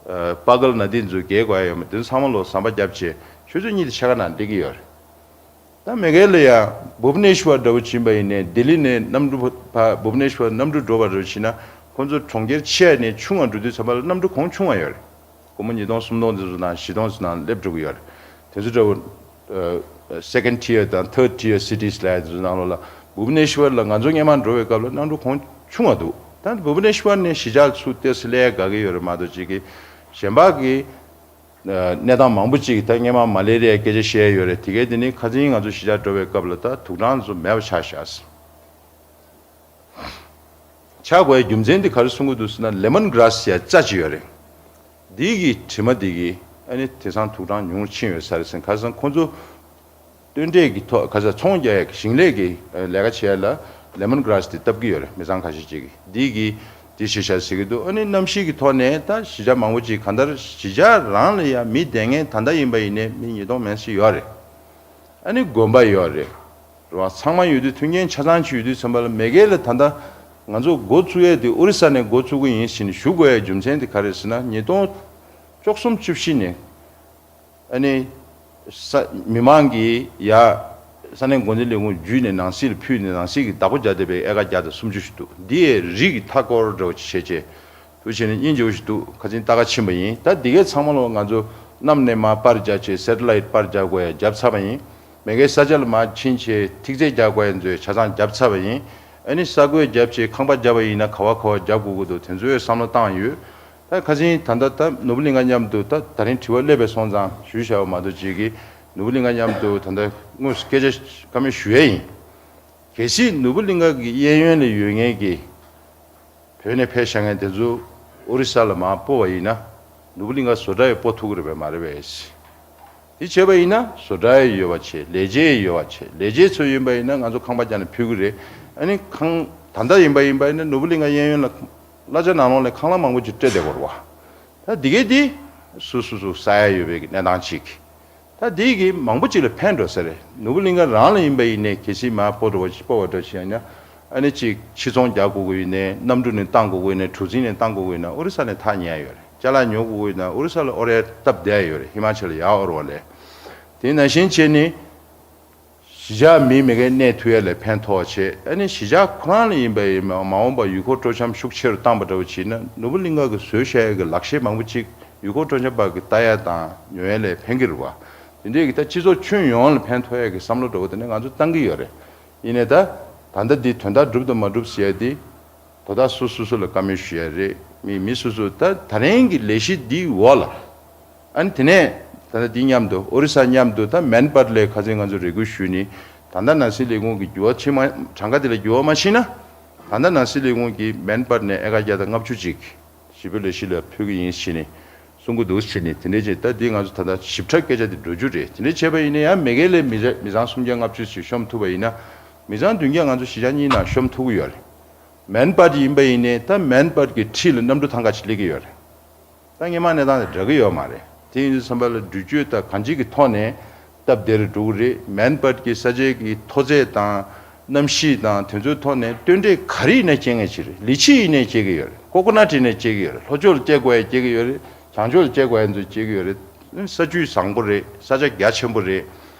ཨ་པ་གལ་ན་དེ་ཚོ་རྒྱག་དགོས་ཡ་ཡོད་མ་རེད། དེ་ཚོ་ཚང་མ་ལོ་ཟམ་པ་བརྒྱབ་བྱས་ཆུ་ཚོད་གཉིས་དང་ཕྱེད་ཀ་ནང་སླེབས་ཀྱི་ཡོད་རེད། ད་མེ་གྷལ་ལ་ཡ་བྷུབ་ནེ་ཤི་བར་འདྲ་བོ་ཕྱིན་པ་ཡིན་ནའི་ལྡི་ལི་ནས་གནམ་གྲུ་ཕ་བྷུབ་ནེ་ཤི་བར་གནམ་གྲུ་འགྲོ་བ་འདྲ་བོ་ཕྱིན་ན། ཁོང་ཚོ་གྲོང་ཁྱེར་ཆེ་ནས་ཆུང་བ་འགྲོ་དུས་ཙམ་པ་ལ་གནམ་གྲུ་གོང་ཆུང་བ་ཡོད་རེད། སྒོར་མོ་ཉིས་སྟོང་སུམ་སྟོང་དེ་ཚོ་དང་བཞི་སྟོང་ཚོ་ནང་སླེབས་འགྲོ་གི་ཡོད་རེད། དེ་ཚོ་འདྲ་བོ་ཨ་second tier དང་third tier cities ལབ་ཡ་དེ་ཚོ་ནང་ལོགས་ལ་བྷུབ་ནེ་ཤི་བར་ལ་ང་ཚོ་སྔོན་མ་འགྲོ་བའི་སྐབས་ལ་གནམ་གྲུ་གོང་ཆུང་བ་འདུག་ད་བྷུབ་ནེ་ཤི་བར་ནས་གཞིས་ཆགས་ཚུར་ཏོག་ཙམ་སླེབས་ཡ་དགའ་གི་ཡོད་རེད་མ་གཏོགས་ཅིག་གི་གཞན་པ་གི་གནས་སྟངས་མང་པོ་ཅིག་ད་སྔོན་མ་མ་ལེ་རི་ཡའི་སྐད་ཆ་བཤད་ཡོད་རེད། དེ་གས་དེ་ནི་ཁ་སང་ང་ཚོ་གཞིས་ཆགས་འགྲོ་བའི་སྐབས་ལ་ད་དུག་སྦྲང་ཚོ་མེད་པ་ཆགས་ཤག་ཆགས་དགོས་རྒྱུ་མཚན་དེ་ག་རེ་གསུང་གི་འདུག་ཟེར་ན། ལེ་མོན་གྷ་ར་སི་ཟེར་ཡ་རྩྭ་ཅིག་ཡོད་རེད། འདི་གི་དྲི་མ་འདི་གིས་ཨ་ནི་དེང་སང་དུག་སྦྲང་ཉུང་ཕྱིན་ཡོད་ས་རེད་ཟེར། ཁ་སང་ཁོང་ཚོ་སྟོན་འབྲས་ཀྱི་ཐོག་ཁ་སང་ཚོང་རྒྱག་ཡ་གི་ཞིང་ལས་ཀྱི་ལས་ཀ་བྱེད་ཡ་ལ་ལེ་མོན་གྷ་ར་སི་དེ་བཏབ་ཀྱི་ཡོད་རེད། མི་ཚང་ཁ་ཤས་ཅིག་གིས་འདི་གིས་འདི་བྱེད་ཤག་ཟེར་གྱི་འདུག་ཨ་ནི་གནམ་གཤིས་ཀྱི་ཐོག་ནས་ད་གཞིས་ཆགས་མང་པོ་ཅིག་གང་ལྟར་གཞིས་ཆགས་རང་ལ་ཡ་མི་བསྡད་མཁན་ད་ལྟ་ཡིན་པ་ཡིན་ནའི་མི་ཉིས་སྟོང་མན་ཞིག་ཡོད་རེད། ཨ་ནི་དགོན་པ་ཡོད་རེད། རེད་བ། ཚང་མ་ཡོད་དུས་མཐུན་རྐྱེན་ཆ་ཚང་ཅིག་ཡོད་དུས་ཙམ་པ་ལ་མེ་གྷལ་ལ་ད་ལྟ་ང་ཚོ་འགོ་བཙུགས་ཡས་དེ་ཨོ་རི་ས་ནས་འགོ་བཙུགས་ཀྱི་ཡིན་ཟེར་ནས་ཞུ་དགོས་ཡའི་རྒྱུ་མཚན་དེ་ག་རེ་ཟེར་ན། ཉིས་སྟོང་བཅུ་གསུམ་བཅུ་བཞི་ནས་ཨ་ནི་ས་མི་མང་གིས་ཡ་ས་གནས་འགོ་འཛིན་ལས་ཁུངས་བརྒྱུད་ནས་ནང་སྲིད་ལ་ཕུལ་ནས་ནང་སྲིད་ཀྱི་བདག་པོ་རྒྱག་བསྡད་པའི་ཨེ་ཀར་བརྒྱ་དང་སུམ་ཅུ་ཞིག་འདུག་འདི་ཡའི་རི་གི་མཐའ་སྐོར་འདྲ་བོ་ཅིག་བྱས་བྱས། དུ་བྱས་ནས་སྙིང་རྗེ་བོ་ཞིག་འདུག་ཁ་སང་ལྟ་ག་ཕྱིན་པ་ཡིན། ད་འདི་གའི་ཚང་མ་ལོ་ང་ཚོ་ གནམ་ནས་མར་པར་རྒྱག་བྱས་སེ་ཊི་ལའིཊ་པར་རྒྱག་དགོས་ཡ་རྒྱབ་ཚར་བ་ཡིན། མེ་གེ་ས་ཆ་ལ་མར་ཕྱིན་བྱས་ཐིག་ཚད་རྒྱག་དགོས་ཡ་ཚོའི་ཆ་ཚང་རྒྱབ་ཚར་བ་ཡིན། ཨ་ནི་ས་རྒོད་རྒྱབ་བྱས་ཁང་པ་རྒྱབ་པ་ཡིན་ན་ག་བ་ག་བ་རྒྱབ་དགོས་ཀྱི་འདུག་དེ་ཚོའི་བསམ་བློ་བཏང་ཡོད། ད་ཁ་སང་ད་ལྟ་ད་ནོར་བུ་གླིང་ག་མཉམ་དུ་ད་ད་རིང་དྲི་བ་སླེབས་པའི་སོང་ཙང་ཞུས་བཞག་པ་མ་གཏོགས་ཅིག་གིས་ནོར་བུ་གླིང་ག་མཉམ་དུ་ད་ལྟ་དངོས་སུ་སྐད་ཆ་བཀའ་མོལ་ཞུ་ཡས་ཡིན། གལ་སྲིད་ནོར་བུ་གླིང་ག་གི་གཡས་གཡོན་ལ་ཡོད་མཁན་གྱི་བོད་ནས་ཕེབས་བཞག་མཁན་དེ་ཚོ་ཨོ་རི་ས་ལ་མར་སྤོ་བ་ཡིན་ན་ནོར་བུ་གླིང་ག་བཟོ་གྲྭ་ཡིས་སྤོ་ཐུབ་ཀྱི་རེད་པས་མ་རེད་པས། དེ་བྱས་པ་ཡིན་ན་བཟོ་གྲྭ་ཡི་ཡོད་པ་བྱས། ལས་བྱེད་ཡི་ཡོད་པ་བྱས། ལས་བྱེད་ཚོ་ཡིན་པ་ཡིན་ན་ང་ཚོ་ཁང་པ་རྒྱག་ནས་ཕུལ་གི་རེད། ཨ་ནི་ཁང་ད་ལྟ་ཡིན་པ་ཡིན་པ་ཡིན་ན་ནོར་བུ་གླིང་ག་གཡས་གཡོན་ལ་གླ་ཆ་ནང་ལོགས་ལ་ཁང་གླ་མང་པོ་ཅིག་སྤྲད་བསྡད་ཡོད་རེད་བ། ད་འདི་གས་འདི་སུ་སུ་སུ་ས་ཡ་ཡོད་པའི་གནས་སྟངས་ཅིག་ད་འདི་གི་མང་པོ་ཅིག་ལ་ཕན་འགྲོ་ས་རེད། ནོར་བུ་གླིང་ག་རང་ལ་ཡིན་པ་ཡིན་ནའི་གལ་སྲིད་མར་སྤོ་འགྲོ་བ་ཞིག་སྤོ་བ་འདྲ་ཞིག་ཡིན་ན། ཨ་ནི་ཅིག་ཕྱིར་ཚོང་རྒྱག་དགོས་ཀྱི་ཡོད་ནའི། གནམ་གྲུ་ནས་བཏང་དགོས་ཀྱི་ཡོད་ནའི། གྲུ་གཟིངས་ནས་བཏང་དགོས་ཀྱི་ཡོད་ན་ཨོ་རི་ས་ནས་ཐག་ཉེ་ཡ་ཡོད་རེད། ཅ་ལག་ཉོ་དགོས་ཀྱི་ཡོད་ན་ཨོ་རི་ས་ལ་ཨོ་རེ་སྟབས་བདེ་ཡ་ཡོད་རེད། ཧི་མ་ཅལ་ལ་ཡར་འོར་བ་ལས། དེ་ནང་བཞིན་བྱས་ནས་གཞིས་ཆགས་མི་མི་གའི་གནས་ཐུབ་ཡ་ལ་ཕན་ཐོགས་བྱས། ཨ་ནི་གཞིས་ཆགས་ཁོ་རང་ལ་ཡིན་པ་ཡིན་ན་མ་འོངས་པ་ཡུལ་སྐོར་སྤྲོ་འཆམ་ཤུགས་ཆེ་རུ་བཏང་པ་འདྲ་བོ་བྱས་ན་ནོར་བུ་གླིང་ག་གི་བཟོས་བཞག་ཡ་གི་ལག་ཤེས་མང་པོ་ཅིག་ཡུལ་སྐོར་སྤྲོ་འཆམ་པ་གི་ལྟ་ཡ་དང་ཉོ་ཡ་ལ་ཕན་གྱི་རེད་བ། དེ་འདྲས་ཀྱི་ད་སྤྱི་ཚོགས་ཁྱོན་ཡོངས་ལ་ཕན་ཐོགས་ཡ་གི་བསམ་བློ་འདྲ་བོ་དེ་ནས་ང་ཚོ་བཏང་གི་ཡོད་རེད། ཡིན་ནའི་ད་ད་ལྟ་འདི་དོན་དག་འགྲུབ་དང་མ་འགྲུབ་ཟེར་ཡ་དེ་དོ་བདག་སུ་སུ་སུ་ལ་བཀའ་མོལ་ཞུ་ཡ་རེད། མི་མི་སུ་སུ་ད་ད་རིང་གི་ལས་གཞི་འདིའི་འོག་ལ། ཨ་ནི་དེ་ནས་ད་ལྟ་འདི་མཉམ་དུ་ཨོ་རི་ས་མཉམ་དུ་ད་མན་པར་ལས་ཁ་སང་ང་ཚོ་རེ་སྐུལ་ཞུས་ནི། ད་ལྟ་ནང་སྲིད་ལས་ཁུངས་ཀྱི་འགྱུར་བ་ཕྱིན་མ། གྲངས་ཀ་དེ་ལ་འགྱུར་བ་མ་ཕྱིན་ན། ད་ལྟ་ནང་སྲིད་ལས་ཁུངས་ཀྱིས་མན་པར་ནས་ཨེ་ཀར་བརྒྱ་དང་ལྔ་བཅུ་ཅིག་ཞིབ་དཔྱོད་ལས་གཞི་ལ་ཕུལ་གྱི་ཡིན་ཞེས་ནས་གསུང་གི་འདུག་ཞེས་ནས། དེ་འདྲའི་ཅིག་ད་འདི་ང་ཚོ་ད་ལྟ་ཞིབ་ཕྲ་སྐད་ཆ་དེ་འགྲོ་རྒྱུ་རེད། དེ་འདྲའི་བྱས་པ་ཡིན་ན་ཡང་མི་སྒེར་ལས་མི་རེ་མི་ཚང་སུམ་བརྒྱ་ལྔ་བཅུ་ཞིག་ཤོམ་ཐུབ་པ་ཡིན་ན། མི་ཚང་བདུན་བརྒྱ་ང་ཚོ་གཞིས་ཆགས་གཉིས་ནང་ཤོམ་ཐུབ་ཀྱི་ཡོད་རེད། མན་པར་ཡིན་པ་ཡིན་ནའི་ད་མན་པར་གྱི་འཁྲིས་ལ་གནམ་གྲུ་ཐང་ག་ཅིག་སླེབས་ཀྱི་ཡོད་རེད། ད་སྔོན་མ་གནས་སྟངས་དེ་འདྲ་གི་ཡོད་མ་རེད། དེ་ཡིན་དུས་ཙམ་པ་ལ་འགྲུལ་སྐྱོད་དང་གང་ཅིའི་ཐོག་ནས་སྟབས་བདེ་རུ་འགྲོ་གི་རེད། མན་པར་གྱི་ས་ཆའི་གི་མཐོ་ཚད་དང་གནམ་གཤིས་དང་དེ་ཚོའི་ཐོག་ནས་སྟོན་འབྲས་ག་རེ་ཡིན་ན་སྐྱེ་ངེས་ཅིག་རེད། ལི་ཆི་ཡིན་ནའི་སྐྱེ་གི་ཡོད་རེད། ཀོ་ཀོ་ནཊ་ཡིན་ནའི་སྐྱེ་གི་ཡོད་རེད། ལྷོ་ཕྱོགས་ལ་སྐྱེ་དགོས་ཡ་སྐྱེ་གི་ཡོད་རེད། བྱང་ཕྱོགས་ལ་སྐྱེ་དགོས་ཡ་ཚོ་སྐྱེ་གི་ཡོད་རེད། ས་བཅུད་བཟང་པོ་རེད། ས་ཆ་རྒྱ་ཆེན་པོ་རེད།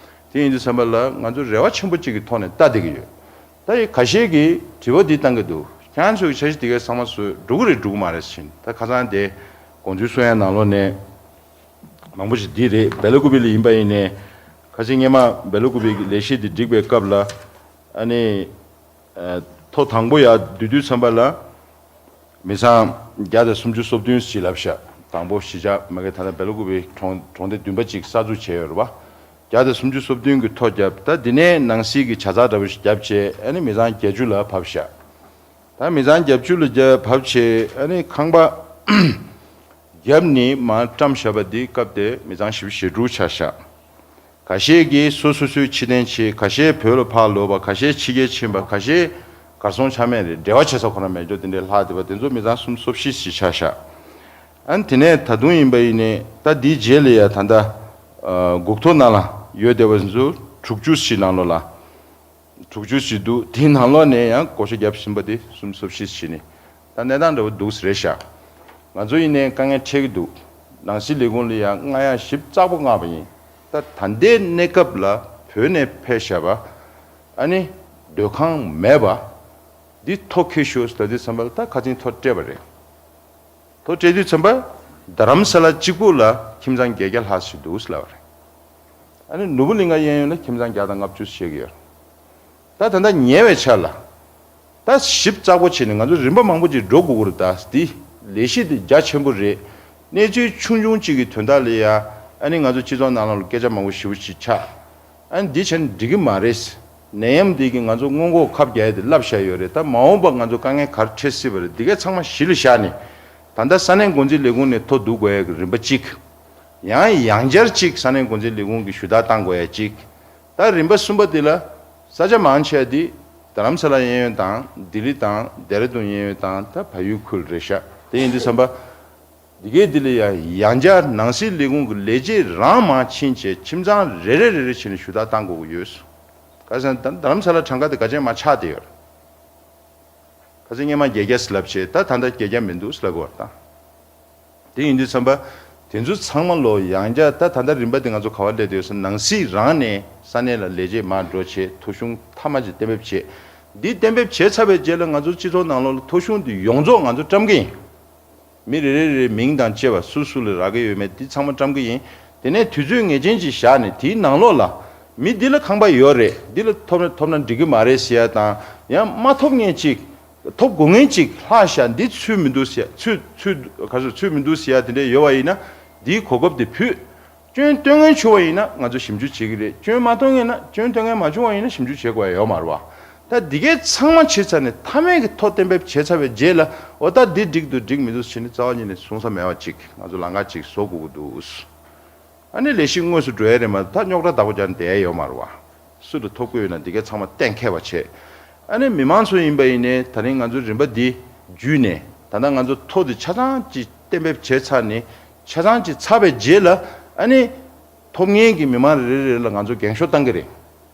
དེ་ཡིན་དུས་ཙམ་པ་ལ་ང་ཚོ་རེ་བ་ཆེན་པོ་གཅིག་གི་ཐོག་ནས་ལྟ་བསྡད་ཀྱི་ཡོད། ད་ཡི་ཁ་ཤས་ཀྱིས་དྲི་བ་འདི་བཏང་གི་འདུག་ཁྱེད་རང་ཚོའི་འཆར་གཞི་འདི་གའི་ཚང་མ་བཟོས་འགྲོ་གི་རེད་འགྲོ་གི་མ་རེད་ཟེར་ནས། ད་ཁ་སང་དེ་དགོངས་ཚུལ་གསུང་ཡ་ནང་ལོགས་ནས་མང་པོ་ཞིག་འདི་རེད། སྦེ་ལ་ཀུ་པེ་ལ་ཡིན་པ་ཡིན་ནའི་ཁ་སང་སྔོན་མ་སྦེ་ལ་ཀུ་པེ་གི་ལས་གཞི་འདི་སྒྲིག་པའི་སྐབས་ལ། ཨ་ནི་ཐོ་དང་པོ་ཡར་བསྡུ་དུས་ཙམ་པ་ལ། མི་ཚང་བརྒྱ་དང་སུམ་ཅུ་སོ་བདུན་ཞིག་ལབ་ཤག་དང་པོ་གཞིས་ཆགས་མ་གི་ད་ལྟ་སྦེ་ལ་ཀུ་པེ་གྲོང་གྲོང་སྡེ་བདུན་པ་ཅིག་གསར་འཛུགས་བྱས་ཡོད་རེད་བ། བརྒྱ་དང་སུམ་ཅུ་སོ་བདུན་གྱི་ཐོ་བརྒྱབ། ད་འདི་ནས་ནང་སྲིད་ཀྱི་བྱ་ཚགས་འདྲ་པོ་ཞིག་བརྒྱབ་བྱས། ཨ་ནི་མི་ཚང་བརྒྱད་ཅུ་ལ་བབས་ཤག་ད་མི་ཚང་བརྒྱད་ཅུ་ལ་བརྒྱབ་བབས་བྱས། ཨ་ནི་ཁང་པ་བརྒྱབ་ནི་མར་བཀྲམ་བཞག་པ་འདི་སྐབས་དེ་མི་ཚང་བཞི་བཅུ་ཞེ་དྲུག་ཆགས་ཤག་ཁ་ཤས་ཀྱིས་སོ་སོ་སོའི་ཕྱིར་འཐེན་བྱས། ཁ་ཤས་བོད་ལ་ཕར་ལོག་པ། ཁ་ཤས་ཕྱི་རྒྱལ་ཕྱིན་པ། ཁ་ཤས་གར་སོང་ཆ་མེད་རེད། འབྲེལ་བ་བྱེད་ས་ཁོ་ན་མེད་འགྲོ། དེ་འདྲའི་ལྷག་བསྡད་པ་དེ་ཚོ་མི་ཚང་སུམ་ཅུ་སོ་བཞི་ཞིག་ཆགས་ཤག་ཨ་ནི་དེ་ནས་ད་དུང་ཡིན་པ་ཡིན་ནའི་ད་འདིའི་རྗེས་ལ་ཡ་ད་ལྟ་ཨ་སྒུག་ཐོ་ནང་ལ་ཡོད་བསྡད་པ་ཚོ་དྲུག་ཅུ་ཞིག་ནང་ལོགས་ལ། དྲུག་ཅུ་ཞིག་འདུག་དེའི་ནང་ལོགས་ནས་ཡང་བགོ་བཤའ་བརྒྱབ་ཟིན་པ་དེ་སུམ་ཅུ་སོ་བཞི་ཞིག་ནི། ད་གནས་སྟངས་འདྲ་བོ་འདུག་ཟེར་རེད་ཤག་ང་ཚོ་ཡིན་ནའི་དཀའ་ངལ་འཕྲད་ཀྱི་འདུག་ནང་སྲིད་ལས་ཁུངས་ལ་ཡང་རྔ་ཡང་ཞིབ་ཚགས་པོ་མངགས་པ་ཡིན། ད་ད་ལྟའི་གནས་སྐབས་ལ་བོད་ནས་ཕེབས་བཞག་པ། ཨ་ནི་སྡོད་ཁང་མེད་པ། འདི་ཐོ་འཁྱེར་ཤོག་ཟེར་དུས་ཙམ་པ་ལ་ད་ཁ་སང་ཐོ་སྤྲད་པ་རེད། ཐོ་སྤྲད་དུས་ཙམ་པ་རྡ་རམ་ས་ལ་གཅིག་པུ་ལ་ཁྱིམ་ཚང་བརྒྱད་བརྒྱ་ལྷག་ཞིག་འདུག་ཟེར་ལབ་པ་རེད། ཨ་ནི་ནོར་བུ་གླིང་ག་གཡས་གཡོན་ལ་ཁྱིམ་ཚང་བརྒྱ་དང་ལྔ་བཅུ་ཞིག་ཡོད། ད་ད་ལྟ་ཉེ་བའི་ཆར་ལ་ད་ཞིབ་ཚགས་པོ་བྱས་ནས་ང་ཚོ་རིམ་པ་མང་པོ་ཅིག་འགྲོ་དགོས་ཀྱི་རེད། ད་འདི་ལས་གཞི་འདི་རྒྱ་ཆེན་པོ་རེད། གནས་ཚུལ་ཆུང་ཆུང་ཅིག་གི་དོན་དག་ལ་ཡ། ཨ་ནི་ང་ཚོ་སྤྱི་ཚོགས་ནང་ལོགས་ལ་སྐད་ཆ་མང་པོ་ཞེ་པོ་ཅིག་ཆགས། ཨ་ནི་འདི་བྱས་ན་འགྲིག་གི་མ་རེད། ནད་ཡམས་འདི་གིས་ང་ཚོ་སྔོན་འགོག་ཁབ་རྒྱག་ཡ་དེ་བརླག་བཞག་ཡོད་རེད། ད་མ་འོངས་པ་ང་ཚོ་དཀའ་ངལ་ག་རེ་འཕྲད་སྲིད་པ་རེད། འདི་གའི་ཚང་མ་གཞི་ལ་བཞག་ནས། ད་ལྟ་ས་གནས་འགོ་འཛིན་ལས་ཁུངས་ནས་ཐོ་བསྡུ་དགོས་ཡ་གི་རིམ་པ་གཅིག་ཡང་ཡང་བསྐྱར་གཅིག་ས་གནས་འགོ་འཛིན་ལས་ཁུངས་ཀྱིས་ཞུ་དག་བཏང་དགོས་ཡ་གཅིག་ད་རིམ་པ་གསུམ་པ་འདི་ལ་ས་ཆ་མང་ཆེ་བ་འདི་རྡ་རམ་ས་ལ་གཡས་གཡོན་དང་ལྡི་ལི་དང་ལྡེ་ར་ལྡུན་གཡས་གཡོན་དང་ད་བལ་ཡུལ་ཁུལ་རེད་ཤག་དེ་ཡིན་དུས་ཙམ་པ། འདི་གའི་འདི་ལ་ཡང་ཡང་བསྐྱར་ནང་སྲིད་ལས་ཁུངས་ཀྱི་ལས་བྱེད་རང་མར་ཕྱིན་བྱས་ཁྱིམ་ཚང་རེ་རེ་རེ་རེ་བྱས་ནས་ཞུ་དག་བཏང་དགོས་ཀྱི་ཡོད། ཁ་སང་ད་རྡ་རམ་ས་ལ་གྲངས་ཀ་དེ་ག་ཅན་མ་ཆགས་བསྡད་ཡོད། ཁ་སང་སྔོན་མ་བརྒྱད་བརྒྱ་ཟེར་ལབ་བྱས་ད་ད་ལྟ་བརྒྱད་བརྒྱ་མི་འདུག་ཟེར་ལབ་དགོས་པ་དང་། དེ་ཡིན་དུས་ཙམ་པ། དེ་ཚོ་ཚང་མ་ལོ་ཡང་བསྐྱར་ད་ད་ལྟ་རིམ་པ་དེ་ང་ཚོ་ག་བ་སླེབས་བསྡད་ཡོད་ཟེར་ན་ནང་སྲིད་རང་ནས་ས་གནས་ལ་ལས་བྱེད་མར་འགྲོ་བྱས་ཐོ་གཞུང་མཐའ་མ་ཅིག་གཏན་འབེབས་བྱས། འདི་གཏན་འབེབས་བྱས་ཚར་བའི་རྗེས་ལ་ང་ཚོ་སྤྱི་ཚོགས་ནང་ལོགས་ལ་ཐོ་གཞུང་འདི་ཡོངས་རྫོགས་ང་ཚོ་བཀྲམ་གི་ཡིན། མི་རེ་རེ་རེའི་མིང་དང་བཅས་པ་སུ་སུ་ལ་རག་གི་ཡོད་མེད་འདི་ཚང་མ་བཀྲམ་གི་ཡིན། དེ་ནས་དུས་ཚོད་ངེས་ཅན་ཅིག་བཞག་ནས་དེའི་ནང་ལོགས་ལ་མི་འདི་ལ་ཁང་པ་ཡོད་རེད། འདི་ལ་ཐོབ་ན་ཐོབ་ན་འགྲིག་གི་མ་རེད་ཟེར་ཡ་དང་། ཡང་མ་ཐོབ་མཁན་ཅིག་ཐོབ་དགོས་མཁན་ཅིག་ལྷག་ཤག་འདི་ཚུད་མི་འདུག་ཟེར་ཡ། ཚུད་ཚུད་ག་ཚོད་ཚུད་མི་འདུག་ཟེར་ཡ་དེ་འདྲ་ཡོད་པ་ཡིན་ན། འདིའི་གོ་སྐབས་དེ་ཕུད། སྐྱོན་སྟོན་མཁན་བྱུང་བ་ཡིན་ན་ང་ཚོ་ཞིབ་འཇུག་བྱེད་ཀྱི་རེད། སྐྱོན་མ་སྟོན་མཁན་ན། སྐྱོན་སྟོན་མཁན་མ་བྱུང་བ་ཡིན་ན་ཞིབ་འཇུག་བྱེད་དགོས་ཡ་ཡོད་མ་རེད་བ། ད་འདི་གའི་ཚང་མ་བྱེད་ཚར་ནས་མཐའ་མའི་གི་ཐོ་གཏན་འབེབས་བྱས་ཚར་བའི་རྗེས་ལ། འོ་ད་འདི་འགྲིག་འདུག་འགྲིག་མི་འདུག་བྱས་ནས་རྩ་བ་ཉིད་ནས་གསུང་ས་མེད་པ་ཅིག་ང་ཚོ་ལམ་ཁ་ཅིག་བཟོ་དགོས་ཀྱི་འདུག་ཨ་ནི་ལས་གཞི་དངོས་སུ་འགྲོ་ཡ་རེད་མ་གཏོགས། ད་རྙོག་དྲ་བདག་པོ་རྒྱག་ནས་བསྡད་ཡ་ཡོད་མ་རེད་བ། སུ་ལ་ཐོབ་དགོས་ཡོད་ན་འདི་གའི་ཚང་མ་གཏན་འཁེལ་བ་བྱས། ཨ་ནི་མི་མང་ཚོ་ཡིན་པ་ཡིན་ནའི་ད་རིང་ང་ཚོའི་རིམ་པ་འདི་བརྒྱུད་ནས། ད་ལྟ་ང་ཚོ་ཐོ་འདི་ཆ་ཚང་ཅིག་གཏན་འབེབས་བྱས་ཚར་ནས། ཆ་ཚང་ཅིག་ཚར་བའི་རྗེས་ལ། ཨ་ནི་ཐོབ་མཁན་གྱི་མི་མང་རེ་རེ་རེ་ལ་ང་ཚོ་འགེངས་ཤོག་བཏང་གི་རེད།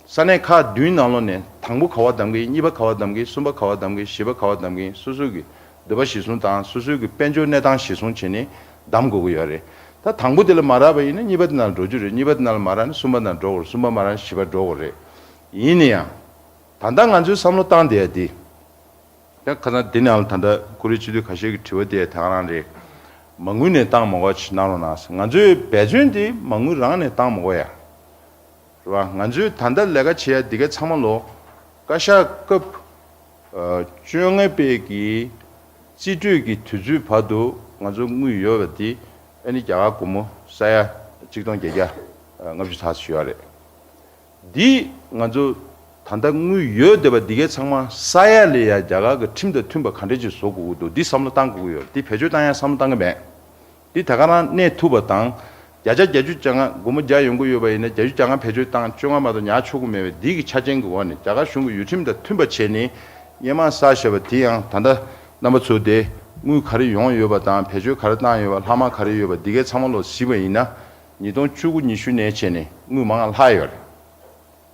ས་གནས་ཁག་བདུན་ནང་ལོགས་ནས་དང་པོ་ག་པར་གདམ་གི་ཡིན། གཉིས་པ་ག་པར་གདམ་གི་ཡིན། གསུམ་པ་ག་པར་གདམ་གི་ཡིན། བཞི་པ་ག་པར་གདམ་གི་ཡིན། སོ་སོ་གི་འདོད་པ་གཞིར་བཟུང་དང་། སོ་སོའི་གི་དཔལ་འབྱོར་གནས་སྟངས་གཞིར་བཟུང་བྱས་ནས་གདམ་དགོས་ཀྱི་ཡོད་རེད། ད་དང་པོ་དེ་ལ་མ་རག་པ་ཡིན་ན་གཉིས་པ་དེ་ནང་ལ་འགྲོ་རྒྱུ་རེད། གཉིས་པ་དེ་ནང་ལ་མ་རག་ན་གསུམ་པ་ནང་འགྲོ་དགོས་རེད། གསུམ་པ་མ་རག་ན་བཞི་པ་འགྲོ་དགོས་རེད། ཡིན་ན་ཡང་ད་ལྟ་ང་ཚོའི་བསམ་བློ་བཏང་བསྡད་ཡ་དེ། ད་ཁ་སང་འདི་ནང་ལ་ད་ལྟ་ཀུ་རེ་སྤྱི་འཐུས་ཁ་ཤས་ཀྱི་དྲི་བ་དེ་ད་ག་རང་རེད། མ་དངུལ་ནས་བཏང་མ་དགོས་པ་ཅིག་གནང་རོགས་གནང་ཟེར། ང་ཚོའི་འབད་བརྩོན་དེ་མ་དངུལ་རང་ནས་བཏང་མ་དགོས་ཡ། རེད་བ། ང་ཚོས་ད་ལྟ་ལས་ཀ་བྱེད་ཡ་འདི་གའི་ཚང་མ་ལོ། བཀའ་ཤག་སྐབས་ཨ་བཅོ་ལྔ་པའི་གི་རྩིས་སྤྲོད་ཀྱི་དུས་ཚོད་བར་དུ་ང་ཚོ་དངུལ་ཡོད་པ་འདི། ཨ་ནི་རྒྱ་གར་སྒོར་མོ་ས་ཡ་གཅིག་སྟོང་བརྒྱད་བརྒྱ་ལྔ་བཅུ་ཙམ་ཞིག་ཡོད་རེད། འདི་ང་ཚོ་ད་ལྟ་དངུལ་ཡོད་བསྡད་པ་འདི་གའི་ཚང་མ་ས་ཡ་ལ་ཡ་རྒྱ་གར་གྱི་ཁྲིམས་དང་མཐུན་པ་ག་འདྲ་ཅིག་བཟོ་དགོས་ཀྱི་འདུག་འདི་བསམ་བློ་བཏང་དགོས་ཀྱི་ཡོད། འདི་བེད་སྤྱོད་བཏང་ཡ་བསམ་བློ་བཏང་གི་མེད། འདི་ད་ག་རང་གནས་ཐུབ་པ་དང་། བརྒྱ་ཆ་བརྒྱད་ཅུ་གྱ་ལྔ། སྒོར་མོ་བརྒྱ་ཡོང་གི་ཡོད་པ་ཡིན་ན་བརྒྱད་ཅུ་གྱ་ལྔ་བེད་སྤྱོད་བཏང་། བཅོ་ལྔ་མ་གཏོགས་ཉར་ཆོག་གི་མེད་པའི་འདི་གི་ཆ་རྐྱེན་གྱི་འོག་ནས། རྒྱ་གར་གཞུང་གི་ཡུལ་ཁྲིམས་དང་མཐུན་པ་བྱས་ནས་སྔོན་མ་བསགས་བཞག་པ་དེ་ཡང་། ད་ལྟ་རྣམ་པ་ཚོ་དེ་དངུལ་ག་རེ་ཡོང་ཡོད་པ་དང་། བེད་སྤྱོད་ག་རེ་བཏང་ཡོད་པ། ལྷག་མ་ག་རེ་ཡོད་པ། འདི་གའི་ཚང་མ་ལོ་གཟིགས་པ་ཡིན་ན། ཉིས་སྟོང་བཅུ་དགུ་ཉི་ཤུ་ནས་བྱས་ནས་དངུལ་མང་ལྷག་ཡོད་རེད།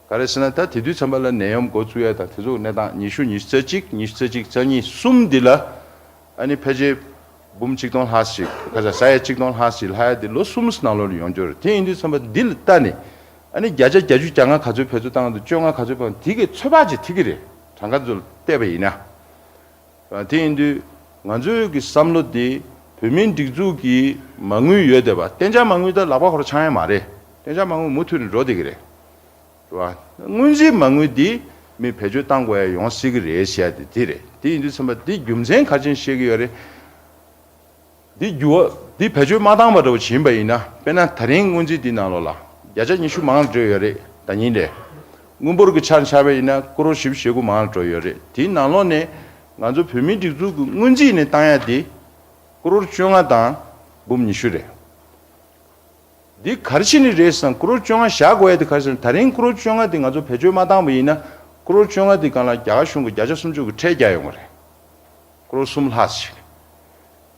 ག་རེ་ཟེར་ན། ད་དེ་དུས་ཙམ་པ་ལ་ནད་ཡམས་འགོ་བཙུགས་ཡ་དང་། དེ་ཚོ་གནས་སྟངས། ཉི་ཤུ། ཉི་ཤུ་རྩ་གཅིག་ཉི་ཤུ་རྩ་གཅིག་རྩ་གཉིས། གསུམ་འདི་ལ་ཨ་ནི་ཕལ་ཆེར་འབུམ་གཅིག་སྟོང་ལྷག་ཞིག་ག་ས། ས་ཡ་གཅིག་སྟོང་ལྷག་ཞིག་ལྷག་ཡ་དེ་ལོ་གསུམ་ནང་ལོགས་ལ་ཡོང་རྒྱུ་རེད། དེ་ཡིན་དུས་ཙམ་པ་འདི་ལ་ལྟ་ནས། ཨ་ནི་བརྒྱ་ཆ་བརྒྱད་ཅུ་གྱ་ལྔ་ག་ཚོད་བེད་སྤྱོད་བཏང་འདུག་བཅོ་ལྔ་ག་ཚོད་བཏང་། དེ་གའི་ཚོད་དཔག་ཅིག་ཐིག་གི་རེད། གྲངས་ཀ་ཚོ་བལྟས་པ་ཡིན་ན། དེ་ཡིན་དུས་ང་ཚོའི་གི་བསམ་བློ་དེ། བོད་མིའི་སྒྲིག་འཛུགས་ཀྱི་མ་དངུལ་ཡོད་བསྡད་པ། གཏན་འཇགས་མ་དངུལ་ད་ལག་པ་ཁོ་རང་འཆང་ཡ་མ་རེད། གཏན་འཇགས་མ་དངུལ་མུ་མཐུད་ནས་འགྲོ་བསྡད་ཀྱི་རེད། རེད་བ། སྔོན་རྩིས་མ་དངུལ་འདི་མི་བེད་སྤྱོད་བཏང་དགོས་ཡ་ཡོང་སྲིད་ཀྱི་རེད་ཟེར་ཡ་དེ་དེ་རེད། དེ་ཡིན་དུས་ཙམ་པ་འདི་རྒྱུ་མཚན་ག་རེ་བྱས་ནས་བཤད་ཀྱི་ཡོད་རེད། འདི་འགྱུར་བ་འདི་བེད་སྤྱོད་མ་བཏང་བ་འདྲ་བོ་བྱིན་པ་ཡིན་ན། དཔེར་ན་ད་རིང་སྔོན་རྩིས་འདི་ནང་ལོགས་ལ་བརྒྱ་ཆ་ཉི་ཤུ་མང་རུ་འགྲོ་ཡོད་རེད། ཟླ་ཉིན་ལས། དངུལ་འབོར་གྱི་ཆ་ནས་ཆ་བ་ཡིན་ན་ཀོ་རོར་བཞི་བཅུ་ཞེ་དགུ་མང་རུ་འགྲོ་ཡོད་རེད། དེའི་ནང་ལོགས་ནས་ང་ཚོ་བོད་མིའི་སྒྲིག་འཛུགས་ཀྱི་སྔོན་རྩིས་ནས་བཏང་ཡ་དེ་ཀོ་རོར་བཅོ་ལྔ་དང་འབུམ་ཉི་ཤུ་རེད། འདི་ག་རེ་བྱས་ནས་རེད་ཟེར་ན། ཀོ་རོར་བཅོ་ལྔ་བཞག་དགོས་ཡ་དེ་ག་རེ་ཟེར་ན། ད་རིང་ཀོ་རོར་བཅོ་ལྔ་དེ་ང་ཚོ་བེད་སྤྱོད་མ་བཏང་བ་ཡིན་ན། ཀོ་རོར་བཅོ་ལྔ་དེ་སྒང་ལ་རྒྱ་གར་གཞུང་གིས་བརྒྱ་ཆ་སུམ་ཅུ་གི་ཁྲལ་རྒྱག་ཡོང་གི་རེད། ཀོ་རོར་གསུམ་ལྷག་ཞིག་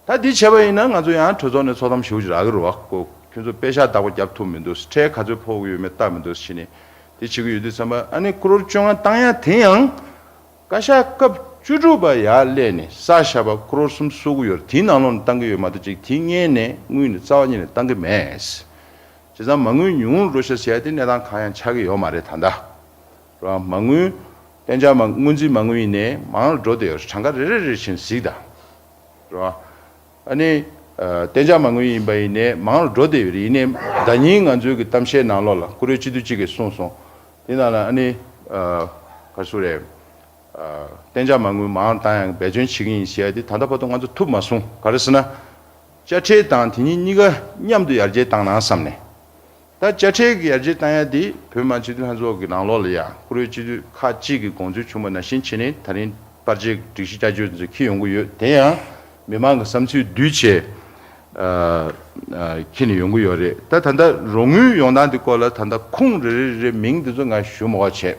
ད་འདི་བྱས་པ་ཡིན་ན་ང་ཚོ་ཡང་གྲོས་ཚོགས་ནས་ཚོགས་གཏམ་ཞེ་པོ་ཅིག་རག་གི་རེད་བ། ཁོ་ཁྱོད་ཚོ་པེ་ཤག་བདག་པོ་རྒྱབ་ཐུབ་མི་འདུག་ཁྲལ་ག་ཚོད་ཕོག་གི་ཡོད་མེད་ལྟ་མི་འདུག་ཟེར་ནས་འདི་བྱེད་ཀྱི་ཡོད་དུས་ཙམ་པ། ཨ་ནི་ཀོ་རོར་བཅོ་ལྔ་བཏང་ཡ་དེ་ཡང་། བཀའ་ཤག་སྐབས་བཅུ་དྲུག་པ་ཡར་སླེབས་ནས་བསགས་བཞག་པ་ཀོ་རོར་གསུམ་བསུབ་ཀྱི་ཡོད་རེད། དེའི་ནང་ལོགས་ནས་བཏང་གི་ཡོད་མ་གཏོགས། ཅིག་དེའི་སྔོན་ནས་དངུལ་ནི་རྩ་བ་ཉིད་ནས་བཏང་གི་མེད། བྱས་ཙང་མ་དངུལ་ཉུང་རུ་འགྲོ་ཤག་ཟེར་ཡ་དེ་གནས་སྟངས་གང་ཡང་ཆགས་ཀྱི་ཡོད་མ་རེད་ད་ལྟ། རེད་བ། མ་དངུལ་གཏན་འཇགས་མ། སྔོན་རྩིས་མ་དངུལ་ཡིན་ནའི་མང་རུ་འགྲོ་བསྡད་ཡོད་རེད། གྲངས་ཀ་རེ་རེ་རེ་བཞིན་གཟིགས་དང་། རེད་བ། ཨ་ནི་ཨ་གཏན་འཇགས་མ་དངུལ་ཡིན་པ་ཡིན་ནའི་མང་རུ་འགྲོ་བསྡད་ཡོད་རེད། ཡིན་ནའི་ཟླ་ཉིན་ང་ཚོའི་གི་གཏམ་བཤད་ནང་ལོགས་ལ་ཀུ་རེ་སྤྱི་འཐུས་གཅིག་གིས་གསུངས་སོང་། དེ་ནང་ལ་ཨ་ནི་ཨ་ག་རེ་ཟེར་རེད། ཨ་གཏན་འཇགས་མ་དངུལ་མང་རུ་བཏང་ཡག་འབད་བརྩོན་བྱེད་ཀྱི་ཡིན་ཟེར་ཡ་དེ་ད་ལྟ་བར་དུ་ང་ཚོ་ཐུབ་མ་སོང་། ག་རེ་ཟེར་ན། དཔྱ་ཁྲལ་དང་དེ་གཉིས་གཉིས་ཀ་མཉམ་དུ་ཡར་རྒྱས་བཏང་ན་བསམ་ནས། ད་དཔྱ་ཁྲལ་གྱི་ཡར་རྒྱས་བཏང་ཡ་དེ་བོད་མི་མང་སྤྱི་འཐུས་ལྷན་ཚོགས་ཀྱི་ནང་ལོགས་ལ་ཡང་ཀུ་རེ་སྤྱི་འཐུས་ཁག་ཅིག་གིས་དགོངས་ཚུལ་བྱུང་བ་ནང་བཞིན་བྱས་ནས་ད་རིང་པར་ཆས་སྒྲིག་གཞི་བསྐྱར་བཅོས་འདི་ཚོ་འཁྱེར་ཡོང་གི་ཡོད། དེ་ཡང་མི་མང་གི་བསམ་ཚུལ་བསྡུས་བྱས་ཨ་ཨ་འཁྱེར་ནས་ཡོང་གི་ཡོད་རེད། ད་ད་ལྟ་རོགས་དངུལ་ཡོང་སྟངས་འདི་སྐོར་ལ་ད་ལྟ་ཁུངས་རེ་རེ་རེ་རེ་མིང་འདི་ཚོ་ང་ཞུ་མ་དགོས་པ་བྱས།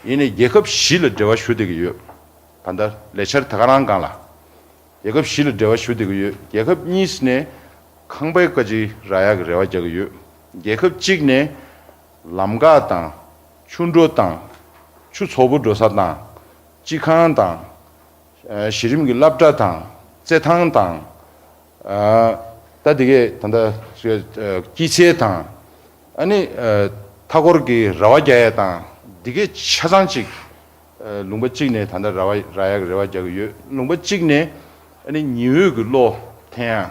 ཡིན་ནའི་རྒྱལ་ཁབ་བཞི་ལ་འབྲེལ་བ་ཞུ་བསྡད་ཀྱི་ཡོད། ད་ལྟ་ལས་འཆར་ད་ག་རང་སྒང་ལ། རྒྱལ་ཁབ་བཞི་ལ་འབྲེལ་བ་ཞུ་བསྡད་ཀྱི་ཡོད། རྒྱལ་ཁབ་གཉིས་ནས་ཁང་པའི་བཀའ་སྤྱི་རག་ཡག་གི་རེ་བ་རྒྱག་གི་ཡོད། རྒྱལ་ཁབ་གཅིག་ནས་ལམ་འགག་དང་། ཆུ་འགྲོ་དང་། ཆུ་ཚོགས་པོ་འགྲོ་ས་དང་། སྤྱི་ཁང་དང་། ཨ་གཞི་རིམ་གྱི་སློབ་གྲྭ་དང་། རྩེད་ཐང་དང་། ཨ་ད་འདི་གས་ད་ལྟ་སྐྱིད་ཚལ་དང་། ཨ་ནི་ཨ་མཐའ་འཁོར་གྱི་ར་བ་རྒྱག་ཡ་དང་། འདི་གས་ཆ་ཚང་ཅིག་ཨ་ལུང་པ་གཅིག་ནས་ད་ལྟ་ར་བ་རག་ཡག་གི་རེ་བ་རྒྱག་གི་ཡོད། ལུང་པ་གཅིག་ནས་ཨ་ནི་ཉི་འོད་ཀྱི་གློག་འཐེན་ཡ།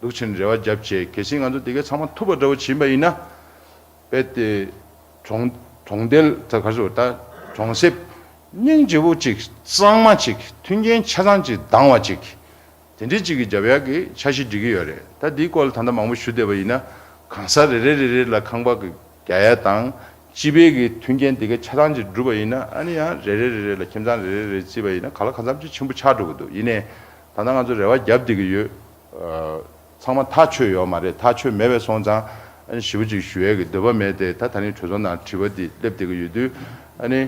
འདུག་ཕྱིན་རེ་བ་རྒྱབ་བྱས། གལ་སྲིད་ང་ཚོ་དེ་གའི་ཚང་མ་ཐུབ་པ་འདྲ་བོ་བྱིན་པ་ཡིན་ན། དཔེ་དེ་གྲོང་གྲོང་རྡལ་ད་ག་ཚོད་ད་གྲོང་གསེབ་སྙིང་རྗེ་བོ་ཅིག་གཙང་མ་ཅིག་མཐུན་རྐྱེན་ཆ་ཚང་ཅིག་འདང་བ་ཅིག་དེ་འདྲའི་ཅིག་གི་རྒྱབ་ཡག་གི་འཆར་གཞི་སྒྲིག་གི་ཡོད་རེད། ད་འདིའི་སྐོར་ལ་ད་ལྟ་མང་པོ་ཞུ་བསྡད་པ་ཡིན་ན། གང་ས་རེ་རེ་རེ་རེ་ལ་ཁང་པ་གི་རྒྱག་ཡ་དང་། སྤྱི་པའི་གི་མཐུན་རྐྱེན་དེ་ག་ཆ་ཚང་ཅིག་བསྒྲུབས་པ་ཡིན་ན། ཨ་ནི་ཡང་རེ་རེ་རེ་རེ་ལ་ཁྱིམ་ཚང་རེ་རེ་རེ་བརྩིས་པ་ཡིན་ན། ག་ལ་གང་འཚམ་ཅིག་ཆེན་པོ་ཆགས་འགྲོ་གི་འདུག་ཡིན་ནའི་ད་ལྟ་ང་ཚོ་རེ་བ་རྒྱབ་བསྡད་ཀྱི་ཡོད། ཚང་མ་ཐག་ཆོད་ཡོད་མ་རེད། ཐག་ཆོད་མེད་པའི་སོང་ཙང་ཨ་ནི་ཞེ་པོ་ཅིག་ཞུ་ཡས་ཀྱི་འདོད་པ་མེད་དེ། ད་ད་རིང་གྲོས་ཚོགས་ནང་དྲི་བ་འདི་སླེབས་བསྡད་ཀྱི་ཡོད་དུས། ཨ་ནི་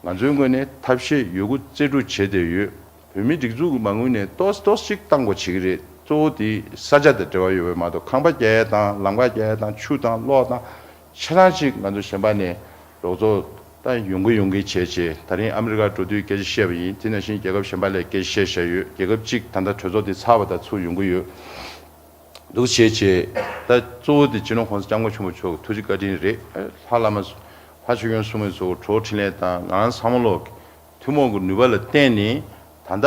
ང་ཚོའི་ངོས་ནས་ཐབས་ཤེས་ཡོད་རྒུ་རྩལ་སྤྲུགས་བྱས་བསྡད་ཡོད། བོད་མིའི་སྒྲིག་འཛུགས་ཀྱི་མ་དངུལ་ནས་ཏོག་ཙམ་ཏོག་ཙམ་ཅིག་བཏང་དགོས་བྱེད་ཀྱི་རེད། གཙོ་བོ་དེ་ས་ཆ་དང་འབྲེལ་བ་ཡོད་པ་མ་གཏོགས། ཁང་པ་རྒྱག་ཡས་དང་ལམ་ཁ་རྒྱག་ཡས་དང་ཆུ་དང་གློག་དང་ཆ་ཚང་ཅིག་ང་ཚོ་གཞན་པ་ནས་རོགས་ཚོགས་ད་ཡོང་གི་ཡོང་གི་བྱས་བྱས། ད་རིང་ཨ་མི་རི་ཀ་འགྲོ་དུས་སྐད་ཆ་བཤད་པ་ཡིན། དེ་ནང་བཞིན་རྒྱལ་ཁབ་གཞན་པ་ལ་སྐད་ཆ་བཤད་བཞག་ཡོད། རྒྱལ་ཁབ་གཅིག་ད་ལྟ་གྲོས་ཚོགས་དེ་ཚར་བ་དང་ཚུར་ཡོང་གི་ཡོད། འདུག་བྱས་བྱས། ད་གཙོ་བོ་དེ་སྤྱི་ནོར་༸གོང་ས་༸སྐྱབས་མགོན་ཆེན་པོ་མཆོག་གི་ཐུགས་རྗེ་བཀའ་དྲིན་རེད། ལྷ་བླ་མ་ལྷ་ཆོས་སྐྱོང་སྲུང་མའི་ཚོགས་གྲོགས་འཕྲིན་ལས་དང་ང་རང་ཚང་མ་ལོག་གི་ཐུན་མོང་གི་ནུས་པ་ལ་བརྟེན་ནས། ད་ལྟ་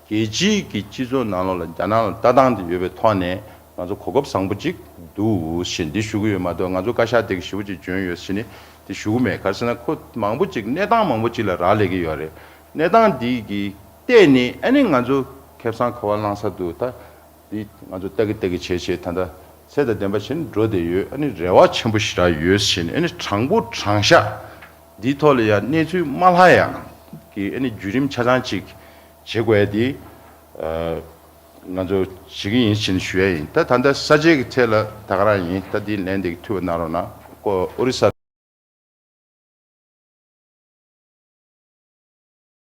རྒྱལ་སྤྱིའི་གི་སྤྱི་ཚོགས་ནང་ལོགས་ལ་རྒྱ་ནག་ལ་ལྟ་སྟངས་དེ་ཡོད་པའི་ཐོག་ནས་ང་ཚོ་གོ་སྐབས་བཟང་པོ་ཅིག་འདུག་ཞེས་འདི་ཞུ་གི་ཡོད་མ་གཏོགས། ང་ཚོ་བཀའ་ཤག་དེ་གི་ཞེ་པོ་ཅིག་འཇོན་ཡོད་ཟེར་ནས་དེ་ཞུ་གི་མེད། ག་རེ་ཟེར་ན་ཁོ་མང་པོ་ཅིག་གནས་སྟངས་མང་པོ་ཅིག་ལ་རག་ལས་ཀྱི་ཡོད་རེད། གནས་སྟངས་འདི་གི་བལྟས་ནས་ཨ་ནི་ང་ཚོ་ཁེ་བཟང་ག་པར་བླང་ས་འདུག་ད་འདི་ང་ཚོ་ལྟ་གི་ལྟ་གི་བྱས་བྱས་ད་ལྟ་ཚད་དང་ལྡན་པ་བྱས་ནས་འགྲོ་བསྡད་ཡོད། ཨ་ནི་རེ་བ་ཆེན་པོ་ཞེ་དྲག་ཡོད་ཟེར་ནས། ཨ་ནི་དྲང་པོ་དྲང་བཞག་འདིའི་ཐོག་ལ་ཡང་གནས་ཚུལ་མ་ལྷག་ཡག་གི་ཨ་ནི་བརྒྱུད་རིམ་ཆ་ཚང་ཅིག་བྱེད་དགོས་ཡ་དེ་ཨ་ང་ཚོ་བྱེད་ཀྱི་ཡིན་ཟེར་ནས་ཞུ་ཡ་ཡིན། ད་ད་ལྟ་ས་ཆའི་གི་ཐད་ལ་ད་ག་རང་ཡིན། ད་འདི་ལན་འདེབས་ཐུབ་པ་གནང་རོགས་གནང་། ཀོ་ཨོ་རི་ས་